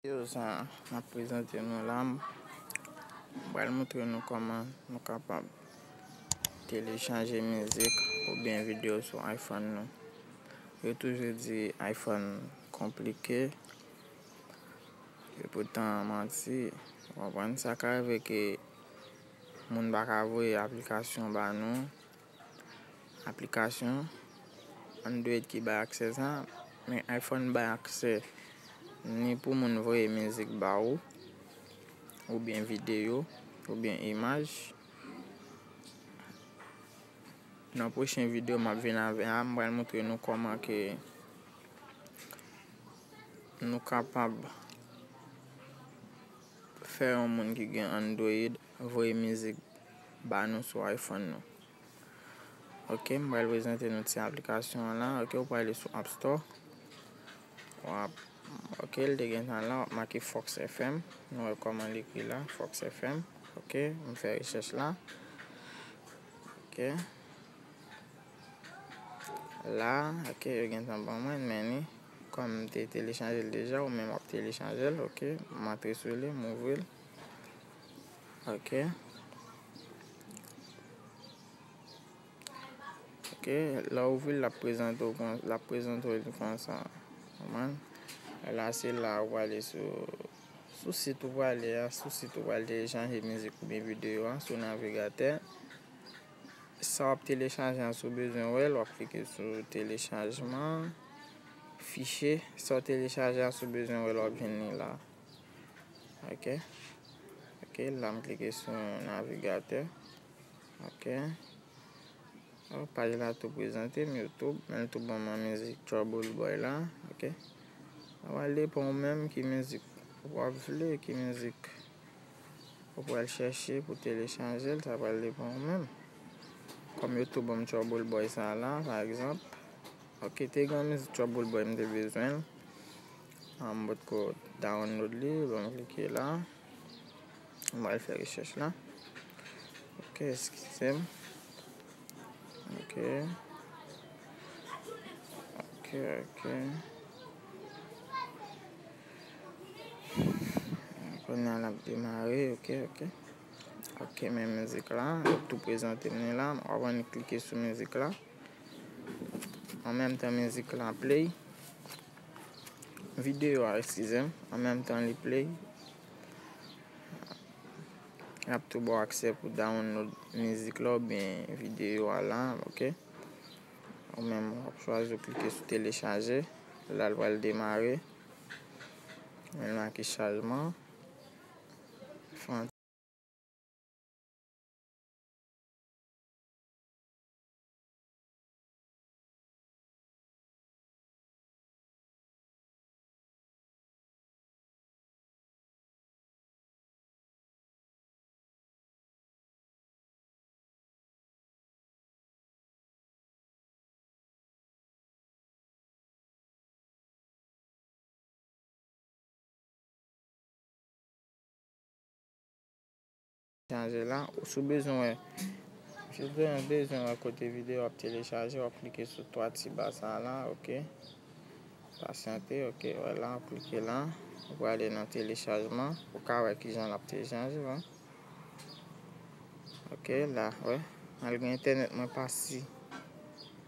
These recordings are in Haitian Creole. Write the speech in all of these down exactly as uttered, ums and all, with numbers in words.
Videyo sa a, m ap prezante nou la, m pral montre nou kòman nou kapab telechaje mizik oubyen videyo sou iPhone nou. Yo toujou di iPhone konplike, epoutan manti, ou konprann? Sa ka rive ke moun pa ka voye aplikasyon ba nou, aplikasyon Android ki bay aksè sa, men iPhone bay aksè ni pou moun voye mizik ba ou, oubyen videyo, oubyen imaj. Nan pwochen videyo m ap vin avè a, m pral montre nou kòman ke nou kapab fè yon moun ki gen Android voye mizik ba nou sou iPhone nou. Ok, m pral prezante nou ti aplikasyon an la. Ok, ou prale sou App Store. W ap, ok, l te gentan la, w ap make Fox F M. Nou wè kòman l ekri la, Fox F M. Ok, m fè rechèch la. Ok. La, ok, yo gentan ban mwen, men ni, kòm m te telechaje l deja, ou menm w ap telechaje l, ok. M antre sou li, m ouvri l. Ok. Ok, lè w ouvri l, l ap prezante w kon, l ap prezante w li konsa. Konprann? La, se la ou prale sou, sou sit ou prale a, sou sit ou pral telechaje mizik oubyen videyo a, sou navigatè. Sa w ap telechaje an, si w bezwen wè l, w ap klike sou telechajman, fichye. Sa w telechaje an, si w bezwen wè l, w ap jwenn li la. Ok. Ok, la m klike sou navigatè. Ok. Oh, paj la tou prezante m, YouTube, men l tou ban mwen mizik Trouble Boy la. Ok. Sa pral depann ou menm ki mizik w ap vle, ki mizik ou pral chèche pou telechaje l, sa pral depann ou menm. Kòm yo tou ban m Trouble Boy sa la, pa egzanp. Ok, te gen yon mizik Trouble Boy m te bezwen l. Ah, m potko download li, bon, m klike la. M pral fè rechèch la. Ok, eskize m. Ok. Ok, ok. Kounye a l ap demare, ok, ok. Ok, men mizik la, l ap tou prezante m li la. W ap annik klike sou mizik la. An menm tan mizik la play. Videyo a, eskize m. An menm tan li play. L ap tou ba w aksè pou download mizik la oubyen videyo a la, ok. Ou menm, w ap chwazi w klike sou telechaje. La, l pral demare. Men l make chajman. Fè yon Chanje la. Si w bezwen wè, si w bezwen wè kote videyo ap telechaje, w ap klike sou twa ti ba sa la, ok. Pasyante, ok, wè la, w ap klike la. Ou prale nan telechajman, ou ka wè kijan l ap telechaje, wi. Ok, la, wè. Malgre entènèt mwen pa si,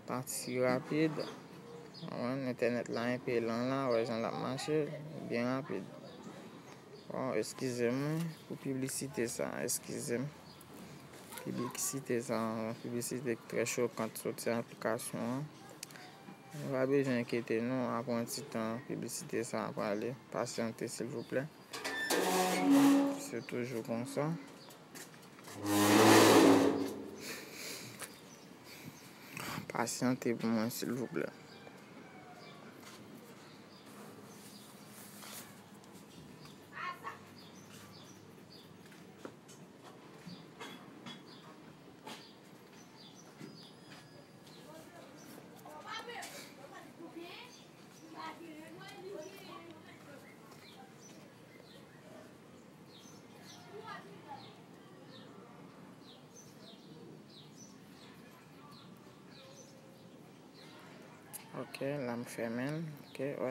pa si rapid. Wè, entènèt la enpe lan la, wè jan l ap mache, byen rapid. Bon, eskize m wi, pou piblisite sa, eskize m. Piblisite sa, yon piblisite trè chokan soti nan aplikasyon an. Nou pa bezwen enkyete nou, apre yon ti tan, piblisite sa ap prale. Pasyante, silvouplè. Se toujou konsa. Pasyante pou mwen, silvouplè. Ok, la m fèmen l. Ok, wè.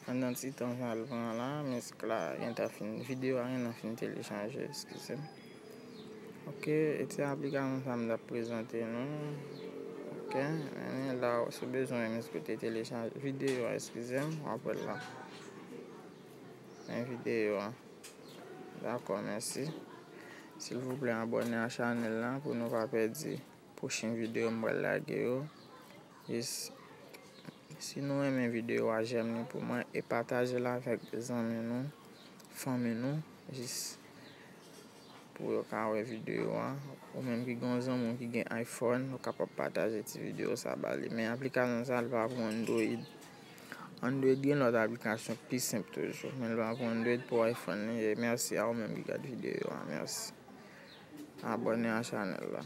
Pandan ti tan sa l pran la, mizik la gentan fin, videyo a gentan fin telechaje, eskize m. Ok, e se aplikasyon sa m t ap prezante nou. Ok, men la, si w bezwen mizik ou te telechaje, videyo a, eskize m, w ap wè l la. Men videyo a. Dakò, mèsi. Silvouplè, abòne a chanèl la pou nou pa pèdi pwochen videyo m pral lage yo. Jis, si nou renmen videyo a, jèm li pou mwen e pataje l avèk zanmi nou, fanmi nou, jis pou yo ka wè videyo a. Ou menm ki gen yon zanmi w ki gen iPhone, ou kapab pataje ti videyo sa ba li. Men aplikasyon sa, li pa pou Android. Android gen lòt aplikasyon ki pi senp toujou, men li pa pou Android, pou iPhone li ye. Mèsi a ou menm ki gad videyo a. Mèsi. Abòne a chanèl la.